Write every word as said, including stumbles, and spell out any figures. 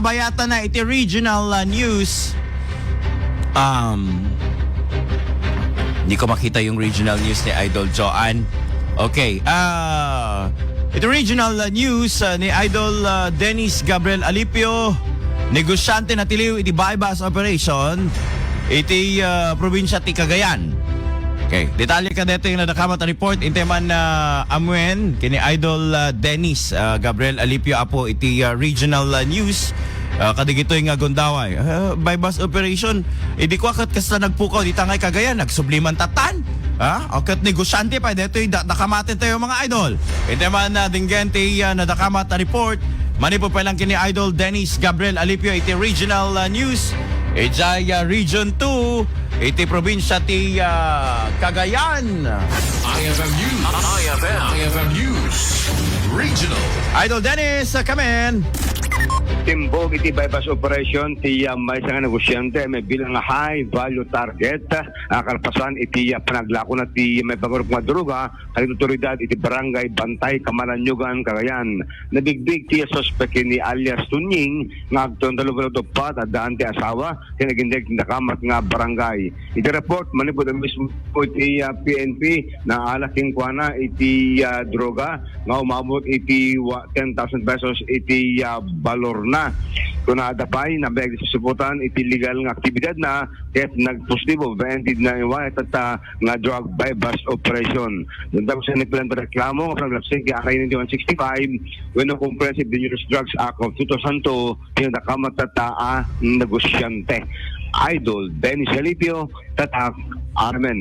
bayatan na iti regional, ah, news. Um, hindi ko makita yung regional news ni Idol Joanne. Okay, ah, iti regional, ah, news, ah, ni Idol, ah, Dennis Gabriel Alipio, negosyante natiliw iti buy-bust operation iti, ah, probinsya ti Cagayan. Okay, detalye kadaytoy nga nadakamat a report, intay man, ah, amuen kini Idol, ah, Dennis, ah, Gabriel Alipio, apo iti, ah, regional, ah, news, ah, kadigitoy nga gundaway. Ah, buy-bust operation, idi kua ket kasta nagpukaw dita nga Cagayan, nagsubli man tattan. Ha? O ket negosyante pay daytoy da-, dakamaten tayo, mga idol. Intay man, ah, denggen ti, ah, nadakamat a report, manipud pay lang kini Idol Dennis Gabriel Alipio iti regional, ah, news. Ijay, ah, Region two, iti probinsya ti, ah, Cagayan. I F M News. I F M. I F M News. Regional. Idol Dennis, ah, come in. Timbog iti buy-bust operation ti, ah, maysa nga negosyante a bilang high value target, ah, kalpasan iti, ah, panaglakona ti maipanggep nga droga kadagiti otoridad iti Barangay Bantay, Camaranyugan, Cagayan. Nabigbig ti suspek ken ni alias Tunying nga agtultulo ket uppat, addaan ti asawa ken agindeg ti nakamat nga barangay. Iti report, manipud a mismo iti, ah, P N P, naala kenkuana iti, ah, droga nga umabot iti wa-, ten thousand pesos iti, ah, balorna. Kuna adda pay, nabiag ti susupotan iti legal nga aktibidadna ket nagpositibo, ended na iwa itatta nga drug buy-bust operation. Dagiti nagpilanta reklamo nga panaglapsing ti Aray ninety-one sixty-five wenno Comprehensive Dangerous Drugs Act of two thousand two, ti nadakamat tatta a negosyante. Idol Dennis Alipio, Tatak R M N.